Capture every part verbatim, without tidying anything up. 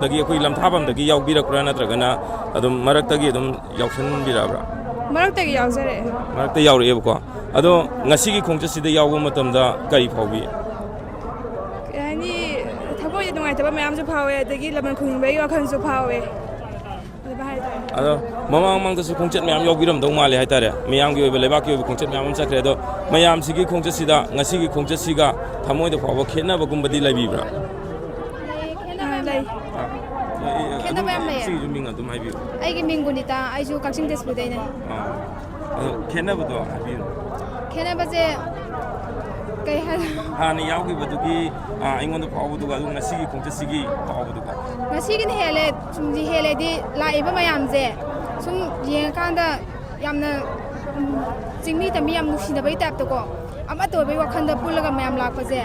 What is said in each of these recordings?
ꯗꯒꯤ ꯑꯩꯈꯣꯏ ꯂꯝꯊꯥꯐꯝꯗꯒꯤ ꯌꯥꯎꯕꯤꯔꯛꯄ꯭ꯔꯥ, ꯅꯠꯇ꯭ꯔꯒꯅ ꯑꯗꯨꯝ ꯃꯔꯛꯇꯒꯤ ꯑꯗꯨꯝ ꯌꯥꯎꯁꯟꯕꯤꯔꯛꯑꯕ꯭ꯔꯥ? ꯃꯔꯛꯇꯒꯤ ꯌꯥꯎꯖꯔꯛꯑꯦ꯫ ꯃꯔꯛꯇ ꯌꯥꯎꯔꯛꯑꯦꯕꯀꯣ꯫ ꯑꯗꯣ ꯉꯁꯤꯒꯤ ꯈꯣꯡꯆꯠꯁꯤꯗ ꯌꯥꯎꯕ ꯃꯇꯝꯗ ꯀꯔꯤ ꯐꯥꯎꯕꯤ? ꯀꯩ ꯍꯥꯏꯅꯤ, ꯊꯃꯣꯏꯗ ꯅꯨꯡꯉꯥꯏꯇꯕ ꯃꯌꯥꯝꯁꯨ ꯐꯥꯎꯋꯦ, ꯑꯗꯒꯤ ꯂꯃꯟ ꯈꯨꯝꯅꯤꯡꯕꯒꯤ ꯋꯥꯈꯜꯁꯨ ꯐꯥꯎꯋꯦ꯫ ꯑꯗꯨꯃꯥꯏꯅ ꯍꯥꯏꯇꯥꯔꯦ꯫ ꯑꯗꯣ ꯃꯃꯥꯡ ꯃꯃꯥꯡꯗꯁꯨ ꯈꯣꯡꯆꯠ ꯃꯌꯥꯝ ꯌꯥꯎꯕꯤꯔꯝꯗꯧ ꯃꯥꯜꯂꯦ ꯍꯥꯏꯇꯥꯔꯦ꯫ ꯃꯤꯌꯥꯝꯒꯤ ꯑꯣꯏꯕ, ꯂꯩꯕꯥꯛꯀꯤ ꯑꯣꯏꯕ ꯈꯣꯡꯆꯠ ꯃꯌꯥꯝ ꯑꯃ ꯆꯠꯈ꯭ꯔꯦ꯫ ꯑꯗꯣ ꯃꯌꯥꯝꯁꯤꯒꯤ ꯈꯣꯡꯆꯠꯁꯤꯗ ꯉꯁꯤꯒꯤ ꯈꯣꯡꯆꯠꯁꯤꯒ ꯊꯃꯣꯏꯗ ꯐꯥꯎꯕ ꯈꯦꯠꯅꯕꯒꯨꯝꯕꯗꯤ ꯂꯩꯕꯤꯕ꯭ꯔꯥ? ꯑ, ꯂꯩ꯫ ꯑ, ꯑꯦ, ꯑꯦ, ꯈꯦꯠꯅꯕ ꯑꯗꯨꯝ ꯌꯥꯝ ꯂꯩꯌꯦ꯫ ꯁꯤꯒꯤꯁꯨ ꯃꯤꯡ ꯑꯗꯨꯝ ꯍꯥꯏꯕꯤꯌꯨ꯫ ꯑꯩꯒꯤ ꯃꯤꯡ ꯒꯨꯅꯤꯇꯥ, ꯑꯩꯁꯨ ꯀꯛꯆꯤꯡ ꯇꯦꯖꯄꯨꯔꯗꯩꯅꯦ꯫ ꯑꯥ꯫ ꯑꯗꯣ ꯈꯦꯠꯅꯕꯗꯣ ꯍꯥꯏꯕꯤꯌꯨ꯫ ꯈꯦꯠꯅꯕꯁꯦ ꯀꯩ ꯍꯥꯏ ꯍꯥꯟꯅ ꯌꯥꯎꯈꯤꯕꯗꯨꯒꯤ, ꯑ, ꯑꯩꯉꯣꯟꯗ ꯐꯥꯎꯕꯗꯨꯒ ꯑꯗꯨꯒ ꯉꯁꯤꯒꯤ ꯈꯣꯡꯆꯠꯁꯤꯒꯤ ꯐꯥꯎꯕꯗꯨꯒ꯫ ꯉꯁꯤꯒꯤꯅ ꯍꯦꯜꯂꯦ꯫ ꯁꯨꯝꯗꯤ ꯍꯦꯜꯂꯦꯗꯤ, ꯂꯥꯛꯏꯕ ꯃꯌꯥꯝꯁꯦ ꯁꯨꯝ ꯌꯦꯡꯉꯀꯥꯟꯗ ꯌꯥꯝꯅ, ꯎꯝ, ꯆꯤꯡꯃꯤ ꯇꯝꯃꯤ ꯌꯥꯝ ꯅꯨꯡꯁꯤꯅꯕꯒꯤ ꯇꯥꯏꯞꯇꯀꯣ, ꯑꯃꯠꯇ ꯑꯣꯏꯕꯒꯤ ꯋꯥꯈꯜꯗ ꯄꯨꯜꯂꯒ ꯃꯌꯥꯝ ꯂꯥꯛꯄꯁꯦ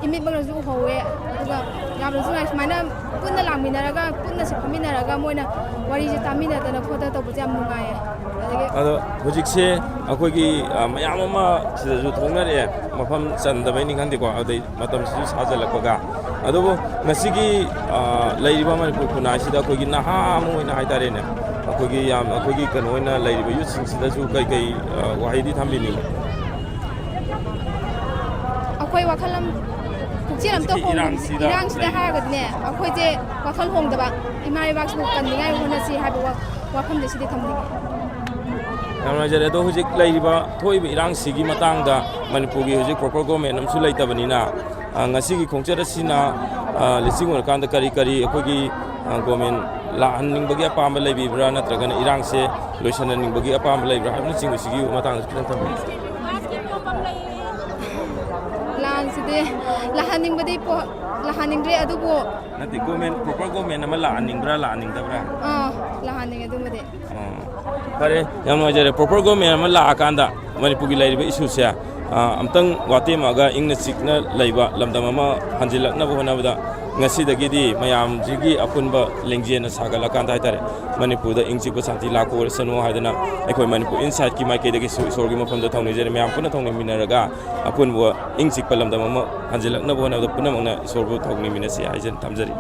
ꯏꯃꯤꯠꯃꯛꯅꯁꯨ ꯎꯍꯧꯋꯦ꯫ ꯑꯗꯨꯒ ꯌꯥꯝꯅꯁꯨ ꯅꯨꯡꯉꯥꯏ꯫ ꯁꯨꯃꯥꯏꯅ ꯄꯨꯟꯅ ꯂꯥꯛꯃꯤꯟꯅꯔꯒ, ꯄꯨꯟꯅ ꯁꯛ ꯈꯪꯃꯤꯟꯅꯔꯒ ꯃꯣꯏꯅ ꯋꯥꯔꯤꯁꯦ ꯇꯥꯃꯤꯟꯅꯗꯅ ꯈꯣꯠꯇꯅ ꯇꯧꯕꯁꯦ ꯌꯥꯝ ꯅꯨꯡꯉꯥꯏꯌꯦ꯫ ꯑꯗꯒꯤ ꯑꯗꯣ ꯍꯧꯖꯤꯛꯁꯦ ꯑꯩꯈꯣꯏꯒꯤ, ꯑ, ꯃꯌꯥꯝ ꯑꯃ ꯁꯤꯗꯁꯨ ꯊꯣꯛꯅꯔꯛꯑꯦ, ꯃꯐꯝ ꯆꯟꯗꯕꯩꯅꯤ ꯈꯪꯗꯦꯀꯣ, ꯑꯗꯩ ꯃꯇꯝꯁꯤꯁꯨ ꯁꯥꯖꯜꯂꯛꯄꯒ꯫ ꯑꯗꯨꯕꯨ ꯉꯁꯤꯒꯤ, ꯑ, ꯂꯩꯔꯤꯕ ꯃꯅꯤꯄꯨꯔ ꯈꯨꯟꯅꯥꯏꯁꯤꯗ ꯑꯩꯈꯣꯏꯒꯤ ꯅꯍꯥ ꯑꯃ ꯑꯣꯏꯅ ꯍꯥꯏꯇꯥꯔꯦꯅꯦ, ꯑꯩꯈꯣꯏꯒꯤ ꯌꯥꯝ, ꯑꯩꯈꯣꯏꯒꯤ ꯀꯩꯅꯣ ꯑꯣꯏꯅ ꯂꯩꯔꯤꯕ ꯌꯨꯠꯁꯤꯡꯁꯤꯗꯁꯨ ꯀꯩꯀꯩ, ꯑ, ꯋꯥꯍꯩꯗꯤ ꯊꯝꯕꯤꯅꯤꯡꯉꯤ? ꯑꯩꯈꯣꯏ ꯋꯥꯈꯜ ꯑꯃ, ꯄꯨꯛꯆꯦꯜ ꯑꯝꯇ ꯍꯧꯖꯤꯛꯀꯤ ꯍꯣꯡ-, ꯏꯔꯥꯡꯁꯤꯗ ꯏꯔꯥꯡꯁꯤꯗ ꯂꯩ- ꯍꯥꯏꯔꯒꯗꯤꯅꯦ, ꯑꯩꯈꯣꯏꯁꯦ ꯋꯥꯈꯜ ꯍꯣꯡꯗꯕ, ꯏꯃꯥ ꯂꯩꯕꯥꯛꯁꯤꯕꯨ ꯀꯟꯅꯤꯡꯉꯥꯏ ꯍꯣꯠꯅꯁꯤ ꯍꯥꯏꯕ ꯋꯥ-, ꯋꯥꯐꯝꯁꯦ ꯁꯤꯗꯤ ꯊꯝꯅꯤꯡꯉꯤ꯫ ꯌꯥꯝ ꯅꯨꯡꯉꯥꯏꯖꯔꯦ꯫ ꯑꯗꯣ ꯍꯧꯖꯤꯛ ꯂꯩꯔꯤꯕ ꯊꯣꯛꯏꯕ ꯏꯔꯥꯡꯁꯤꯒꯤ ꯃꯇꯥꯡꯗ ꯃꯅꯤꯄꯨꯔꯒꯤ ꯍꯧꯖꯤꯛ proper government ꯑꯃꯁꯨ ꯂꯩꯇꯕꯅꯤꯅ, ꯑ, ꯉꯁꯤꯒꯤ ꯈꯣꯡꯆꯠ ꯑꯁꯤꯅ, ꯑ, ꯂꯤꯁꯤꯡ ꯑꯣꯏꯔꯀꯥꯟꯗ ꯀꯔꯤ ꯀꯔꯤ ꯑꯩꯈꯣꯏꯒꯤ, ꯑ, government ꯂꯥꯛꯍꯟꯅꯤꯡꯕꯒꯤ ꯑꯄꯥꯝꯕ ꯂꯩꯕꯤꯕ꯭ꯔꯥ, ꯅꯠꯇ꯭ꯔꯒꯅ ꯏꯔꯥꯡꯁꯦ ꯂꯣꯏꯁꯤꯟꯍꯟꯅꯤꯡꯕꯒꯤ ꯑꯄꯥꯝꯕ ꯂꯩꯕ꯭ꯔꯥ ꯍꯥꯏꯕꯅꯆꯤꯡꯕꯁꯤꯒꯤ ꯃꯇꯥꯡꯗꯁꯨ ꯈꯤꯇꯪ ꯊꯝꯕꯤꯌꯨ꯫ ꯂꯥꯟꯁꯤꯗꯤ ꯂꯥꯛꯍꯟꯅꯤꯡꯕꯗꯤ ꯄꯣ-, ꯂꯥꯛꯍꯟꯅꯤꯡꯗ꯭ꯔꯦ, ꯑꯗꯨꯕꯨ ꯅꯠꯇꯦ, government, proper government ꯑꯃ ꯂꯥꯛꯍꯟꯅꯤꯡꯕ꯭ꯔꯥ, ꯂꯥꯛꯍꯟꯅꯤꯡꯗꯕ꯭ꯔꯥ? ꯑꯥ, ꯂꯥꯛꯍꯟꯅꯤꯡꯉꯦ ꯑꯗꯨꯃꯗꯤ꯫ ꯑꯣ, ꯐꯔꯦ, ꯌꯥꯝ ꯅꯨꯡꯉꯥꯏꯖꯔꯦ꯫ Proper government ꯑꯃ ꯂꯥꯛꯑꯀꯥꯟꯗ ꯃꯅꯤꯄꯨꯔꯒꯤ ꯂꯩꯔꯤꯕ issueꯁꯦ, ꯑ, ꯑꯝꯇꯪ ꯋꯥꯇꯦꯝꯃꯛꯑꯒ ꯏꯪꯅ ꯆꯤꯛꯅ ꯂꯩꯕ ꯂꯝꯗꯝ ꯑꯃ ꯍꯟꯖꯤꯜꯂꯛꯅꯕ ꯍꯣꯠꯅꯕꯗ ꯉꯁꯤꯗꯒꯤꯗꯤ ꯃꯌꯥꯝꯁꯤꯒꯤ ꯑꯄꯨꯟꯕ ꯂꯤꯡꯖꯦꯜꯅ ꯁꯥꯒꯠꯂꯀꯥꯟꯗ ꯍꯥꯏꯇꯥꯔꯦ, ꯃꯅꯤꯄꯨꯔꯗ ꯏꯪ ꯆꯤꯛꯄ ꯁꯥꯟꯇꯤ ꯂꯥꯛꯄ ꯑꯣꯏꯔꯁꯅꯨ ꯍꯥꯏꯗꯅ ꯑꯩꯈꯣꯏ Manipur Insightꯀꯤ ꯃꯥꯏꯀꯩꯗꯒꯤꯁꯨ ꯏꯁꯣꯔꯒꯤ ꯃꯐꯝꯗ ꯊꯧꯅꯤꯖꯔꯤ꯫ ꯃꯌꯥꯝ ꯄꯨꯟꯅ ꯊꯧꯅꯤꯃꯤꯟꯅꯔꯒ ꯑꯄꯨꯟꯕ ꯏꯪ ꯆꯤꯛꯄ ꯂꯝꯗꯝ ꯑꯃ ꯍꯟꯖꯤꯜꯂꯛꯅꯕ ꯍꯣꯠꯅꯕꯗ ꯄꯨꯝꯅꯃꯛꯅ ꯏꯁꯣꯔꯕꯨ ꯊꯧꯅꯤꯃꯤꯟꯅꯁꯤ ꯍꯥꯏꯖꯅ ꯊꯝꯖꯔꯤ꯫